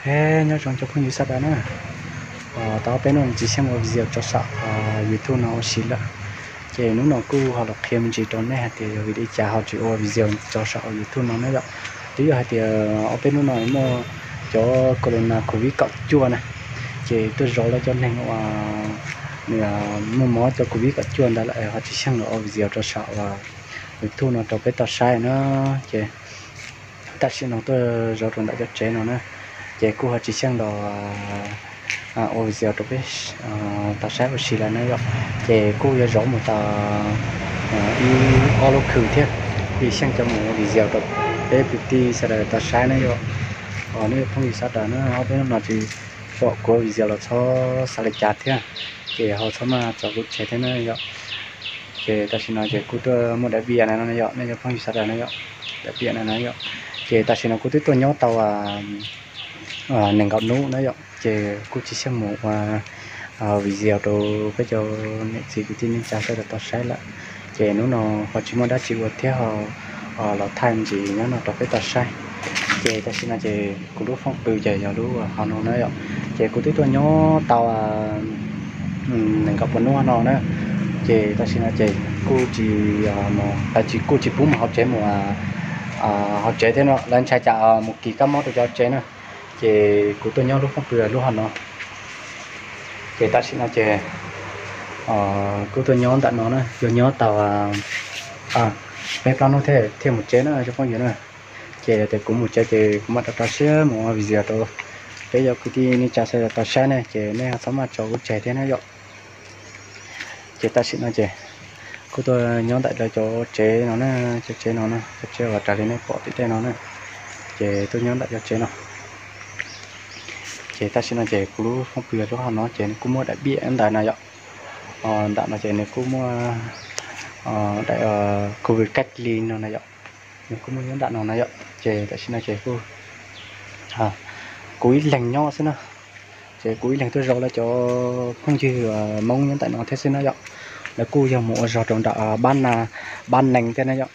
Nyob zoo cov phooj ywg sawv daws na, tau ob peb hnub tsis xyeej ua video rau saum YouTube no ua si lawm, ces hnub no kuj ho los qhia me ntsis rau nej hais tias yog vim li cas ho tsis ua video rau saum YouTube no na yom. Twb yog hais tias ob peb hnub no muaj cov corona covid kaum cuaj na, ces tuaj zov lawv cov neeg uas nws muaj mob cov covid kaum cuaj ntawd lawm ho tsis xyeej los ua video rau saum YouTube no rau peb tau saib na. Ces tam sim no tuaj zov rau ntawm cov tsev no na, ces kuj ho tsis xyeej los ua video rau peb tau saib ua si lawm na yom. Ces kuj yuav zov mus tau ib ob lub khw thiab, kuj yuav xyeej coj mus ua video rau peb kwv tij sawv daws tau saib na yom. Nej phooj ywg sawv daws na, ob peb hnub no tsis pom kuv ua video los txhob xav li cas thiab, ces ho txhob maj txog kuv tseg thiab na yom. Ces tam sim no ces kuj tuaj muaj daim viam na no yom, nej cov phooj ywg sawv daws na yom, daim viam na no yom. Ces tam sim no kuv twb tuaj nyob tau nees nkaum hnub na yom, ces kuj tsis xyeej mus ua video rau peb cov niam txiv kwv tij neej tsa sawv daws tau saib lawm. Ces hnub no ho tsis muaj dab tsi ua thiab ho los thaij me ntsis nyob no rau peb tau saib. Ces tam sim no ces kuv lub fooj pw ces yog lub hauv no na yom. Ces kuv twb tuaj nyob tau nees nkaum pua hnub no na, ces tam sim no ces kuj tsis, tsis kuj tsis pub mus hauv tsev mus, hauv tsev thiab no lawv ntshai tsam mus kis kab mob rau cov tsev na. Ces kuv tuaj nyob lub fooj pw lub hauv no. Ces tam sim no ces kuv tuaj nyob ntawm no na, yuav nyob tau peb plaub hnub thiaj mus tsev na cov phooj ywg na. Ces tias kuv mus tsev ces kuv mam rau rau siab mus ua video rau peb cov kwv tij neej tsa sawv daws tau saib ne, ces nej txhob maj tso kuv tseg thiab na yom. Ces tam sim no ces kuj tuaj nyob ntawm lawv cov tsev no na, cov tsev no na, cov tsev uas raws li nej pom tim tej no na. Ces tuaj nyob ntawm cov tsev no. Ces tam sim no ces kuv lub fooj pw lub hauv no ces nws kuj muaj daim viam ntawd na yom. Ntawm no ces nws kuj muaj daim khu cách ly no na yom. Nws kuj muaj nyob ntawm no na yom. Ces tam sim no ces kuv ib leeg nyob xwb na. Ces kuv ib leeg tuaj zov lawv cov phooj ywg Hmoob nyob ntawm no thiab xwb na yom. Lawv kuj yog mus ua zog rau nram Pab Nees tej na yom.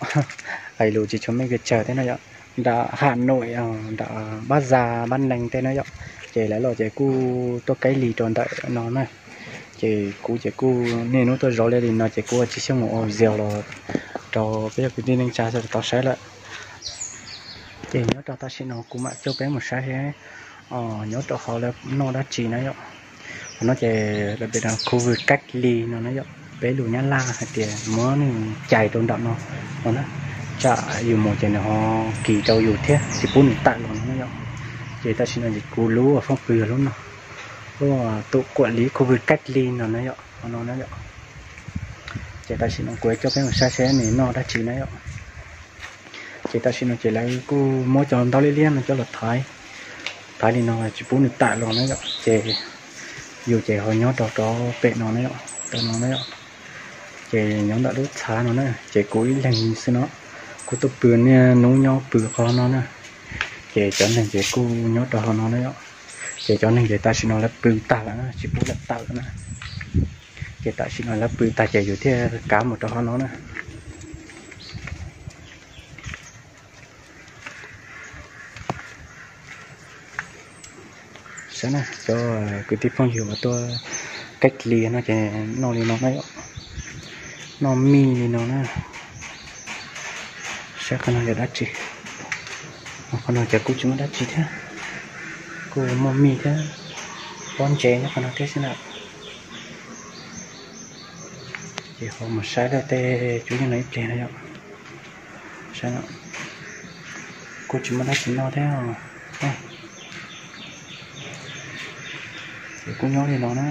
Hais lus tsis tshua meej pes tsawg thiab na yom. Nram Hà Nội, nram Pab Zas, Pab Nees tej na yom. Ces lawv los ces kuj tuaj cách ly rau ntawm no na. Ces kuv ces kuj niaj hnub tuaj zov li li no ces kuv tsis xyeej mus ua video los rau peb cov kwv tij neej tsa sawv daws tau saib lawm. Ces nyob rau tam sim no kuv mam coj peb mus saib seb nyob rau hauv lawv noj dab tsi na yom. Qhov no ces lawv pem khu vực cách ly no na yom. Peb lus Nyab Laj hais tias muab nws cais rau nram no no na, tsam yus mus ces nws ho kis rau yus thiab tsis pub nws tawm los no na yom. Ces tam sim no ces kuv lub fooj pw lub no, lub tụ quản lý khu vực cách ly no na yom, no na yom. Ces tam sim no kuv coj peb mus saib seb nws noj dab tsi na yom. Ces tam sim no ces lawv kuj muab cov ntaub liab liab no coj los thaiv, thaiv li no tsis pub nws tawm los na yom. Ces yus ces ho nyob rau rov pem no na yom, rau no na yom. Ces nyob ntawm lub txha no na, ces kuv ib leeg xwb no, kuv tuaj pw niaj hnub nyob pw qhov no na. Ces cov neeg ces kuj nyob rau hauv no na yom. Ces cov neeg ces tam sim no lawv pw tag lawm na, tsis pub lawv tawm lawm na. Ces tam sim no lawv pw tag ces yus thiaj kav mus rau hauv no na. Saib na, cov kwv tij phooj ywg uas tuaj cách ly no ces noj li no na yom, noj mij li no na. Saib qhov no yog dab tsi? Qhov no ces kuj tsis muaj dab tsi thiab, kuj muaj mij thiab, pob ntses nyob qhov no thiab xwb na. Ces ho mus saib lawm tej cuab yeej no ib pliag na yom. Saib no, kuj tsis muaj dab tsi noj thiab. Ces kuj nyob li no na.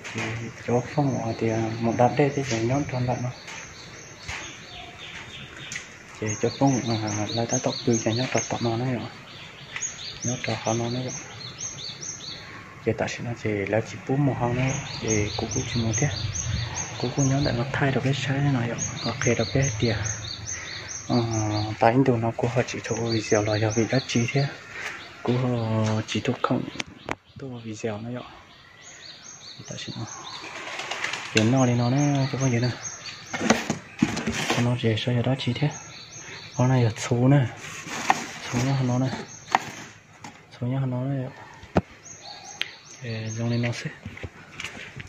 Ces cov foob hais tias mus da dej thiab ces nyob rau ntawm no. Ces cov foob lawv tab tom pw ces nyob rau tom no na yom, nyob rau hauv no na yom. Ces tam sim no ces lawv tsis pub mus hauv na, ces kuv kuj tsis mus thiab. Kuv kuj nyob ntawm no thaij rau peb saib no yom, qhia rau peb tias tau ib ntus no kuv ho tsis tau ua video los yog vim dab tsi thiab, kuv ho tsis tau khoom tuaj ua video na yom. Ces noj li no na cov phooj ywg na. Qhov no ces saib yog dab tsi thiab. Qhov no yog txhuv na, txhuv nyob qhov no na. Nyob no, zoo li no xwb.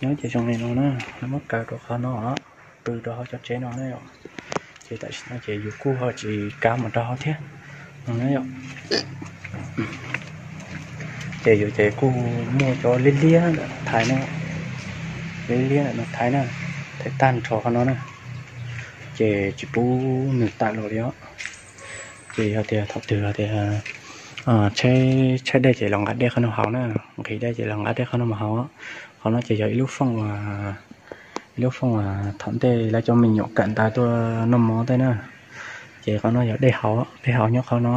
Nyob ces zoo li no na, muab kaw rau qhov no, pw rau hauv cov tsev no na yom. Ces tam sim no ces yus kuj ho tsis kav mus rau hauv thiab no na yom. Ces yus ces kuj muaj cov liab liab ntawm thaiv no, liab liab ntawm no thaiv na, thaiv tag nrho qhov no na, ces tsis pub nws tawm los li os. Ces yog tias thaum twg tias tshaib dej ces los nqa dej qhov no haus na, nqhis dej ces los nqa dej qhov no mus haus. Qhov no ces yog ib lub fooj, ib lub fooj uas thaum ntej lawv cov me nyuam kawm ntawv tuaj noj mov tej na. Ces qhov no yog dej haus, dej haus nyob qhov no.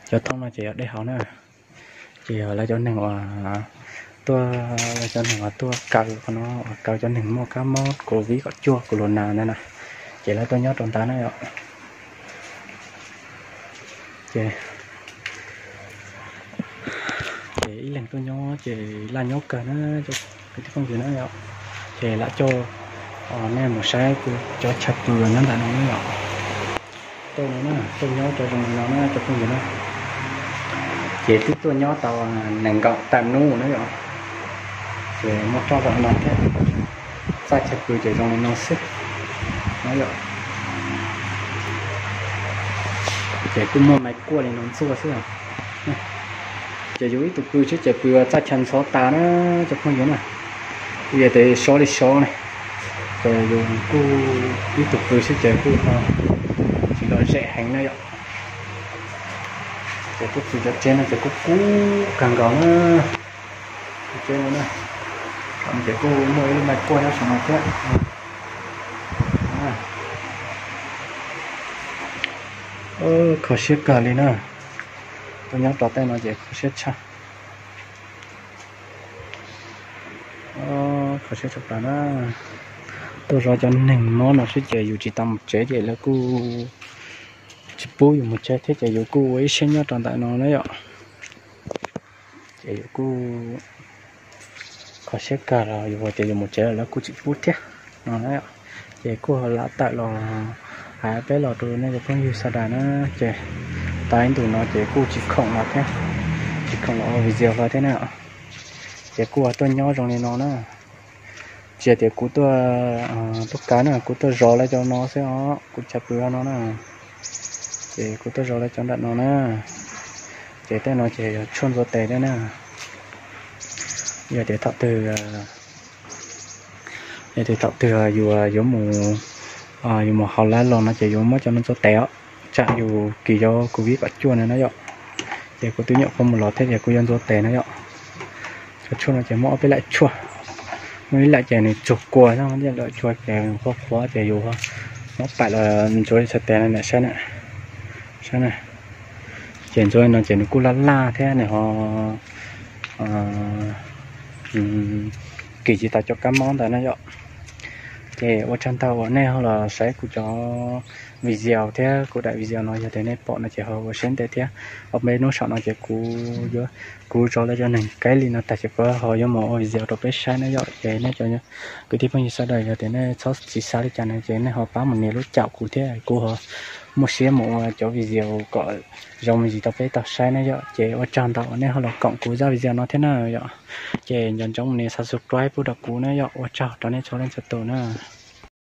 Cov thooj no ces yog dej haus na. Ces yog lawv cov neeg uas tuaj, lawv cov neeg uas tuaj kaw qhov no, uas kaw cov neeg muaj kab mob covid kaum cuaj corona ntawd na, ces lawv tuaj nyob rau ntawd na yom. Ces, ces ib leeg tuaj nyob ces laj nyob kawg na, cov kwv tij phooj ywg na yom. Ces lam coj nej mus saib kuv cov chaw pw nyob ntawm no na yom. Tuaj no na, tuaj nyob cov zoo li no na cov phooj ywg na. Ces twb tuaj nyob tau nees nkaum tawm hnub na yom. Ces muaj roj zoo no thiab, txaj chaw pw ces zoo li no xwb na yom. Ces kuj muaj mais kuaj li no ntxuaj xwb. Ces yus ib tug pw xwb ces pw txaj chaw ntxhov tas na cov phooj ywg na. Kuj yog tias sov li sov ne, ces yus kuj ib tug pw xwb ces kuj tsis lom zem heev na yom. Ces kuj pw cov tsev no ces kuj kub kawg nkaus na. Cov tsev no na, ces kuj muaj ib lub mais kuaj nyob saum no thiab. Kho siab kawg li na. Tuaj nyob rau tej no ces kho siab tshaj. Kho siab tshaj plaws na. Tuaj zov cov neeg mob no xwb ces yus tsis tau mus tsev ces lawv kuj tsis pub yus mus tsev thiab ces yus kuj ua ib siab nyob rau ntawm no na yom. Ces yus kuj kho siab kawg los yus hais tias yus mus tsev los lawv kuj tsis pub thiab no na. Ces kuj lam tawm los hais peb los rau nej cov phooj ywg sawv daws na. Ces tau ib ntus no ces kuj tsis khoom los thiab, tsis khoom los ua video hlo thiab na. Ces kuj tuaj nyob zoo li no na. Tsis hais tias kuv tuaj, tuaj kav na, kuv tuaj zov lawv cov no xwb os, kuv chaw pw no na. Ces kuv tuaj zov lawv cov nram no na. Ces tej no ces yog tshuaj ntxuav tes thiab na. Yog tias thaum twg, yog tias thaum twg yus yuav mus, yus mus haus lawv los no ces yuav muab cov no ntxuav tes os, tsam yus kis cov covid kaum cuaj no na yom. Ces kuv twb nyuam qhuav mus los thiab ces kuv yuav ntxuav tes na yom. Cov tshuaj no ces muaj ob peb lawm tshuaj, muaj ib lawm ces nws tsuag kua, ib lawm tshuaj ces qhuav qhuav ces yus muab pam los ntxuav li txhais tes no saib na, saib na. Ces ntxuav no ces nws kuj laj laj thiab nws ho kis tsis tau cov kab mob ntawd na yom. Ces ua tsaug ntau uas nej ho los saib kuv cov video thiab kuv daim video no, yog tias nej pom no ces ho ua siab ntev thiab. Ob peb hnub saum no ces kuv, kuv zov lawv cov neeg kav li no tag ces kuv ho yuav mus ua video rau peb saib na yom. Ces nej cov kwv tij phooj ywg sawv daws yog tias nej txhob txwm xav li cas no ces nej ho pab mus nias lub caum kuv thiab kuv ho muaj siab mus ua cov video kom zoo me ntsis rau peb tau saib na yom. Ces ua tsaug ntau uas nej ho los koom kuv zaj video no thiab na yom. Ces nco ntsoov mus nias subscribe pub rau kuv na yom. Ua tsaug rau nej txhua leej txhua tus na.